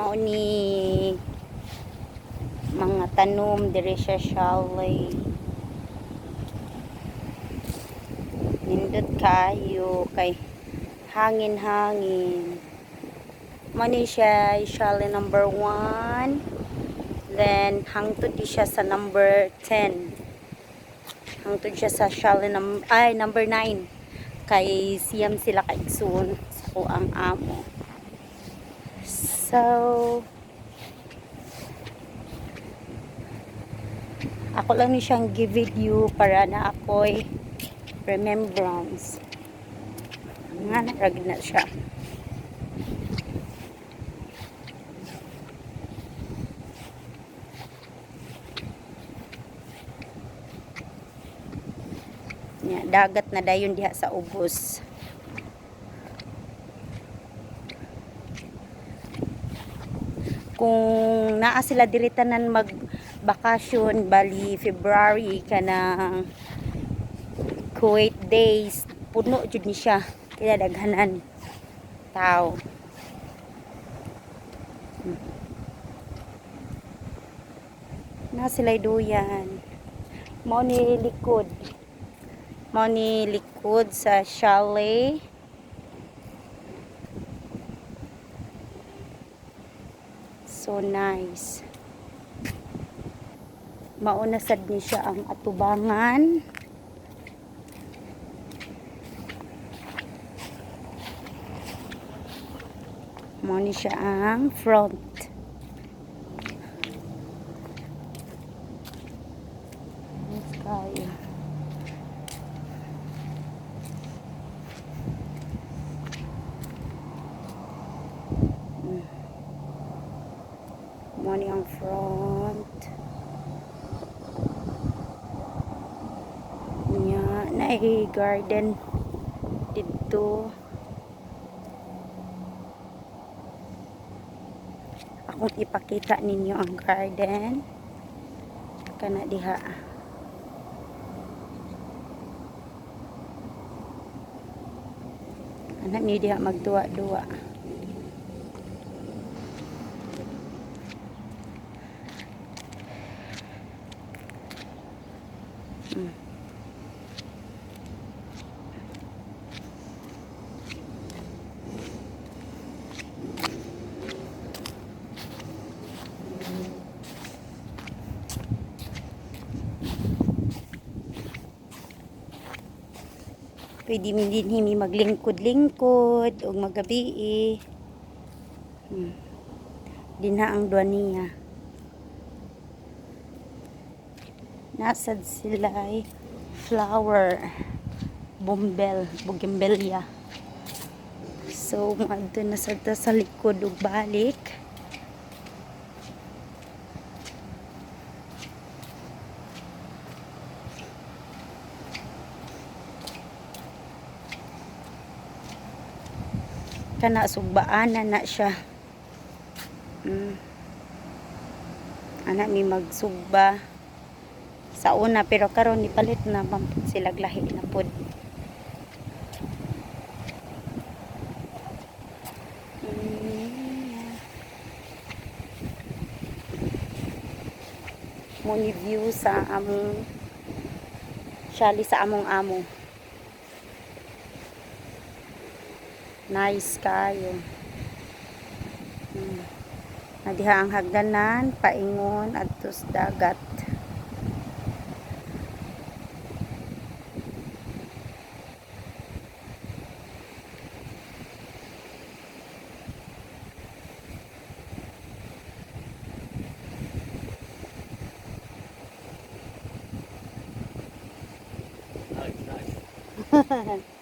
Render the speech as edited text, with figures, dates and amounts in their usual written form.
Mao ni mga tanom diri sa chalet. Nindot kayo kay hangin-hangin. Mao ni siya chalet number 1. Then hangtod di siya sa number 10. Hangtod siya sa chalet ay, number 9. Kay siyam sila ka igsoon sa kuang amo. So, ako lang ni siyang gi-video para na ako'y remembrance. Nga narag na siya. Nya, dagat na dayon diha sa ubos. Kung naa sila diri tanan mag bakasyon, bali February kanang Kuwait Days, puno jud ni siya kaya daghanan tao. Na sila duyan. Mao ni likod sa chalet. So nice. Mauna sad ni siya ang atubangan. Mao ni siya ang front. Nice kayo. Mao ni ang front. Nya, naay garden didto. Akong ipakita ninyo ang garden. Kana diha. Anak ni diha magduwa-duwa. Pwede mi din himi maglingkod-lingkod o magabi. Dinha ang duwa niya. Nasad sila ay flower bombel, bougainvillea. So, maadto na sa likod ug balik. Kana sugbaanan na siya. Ana mi magsugba sa una, pero karon nipalit na man pud sila, lahi na pod. Mo ni view sa among chalet, sa among amo. Nice kayo. Na diha ang hagdanan paingon adto sa dagat. Nice, nice.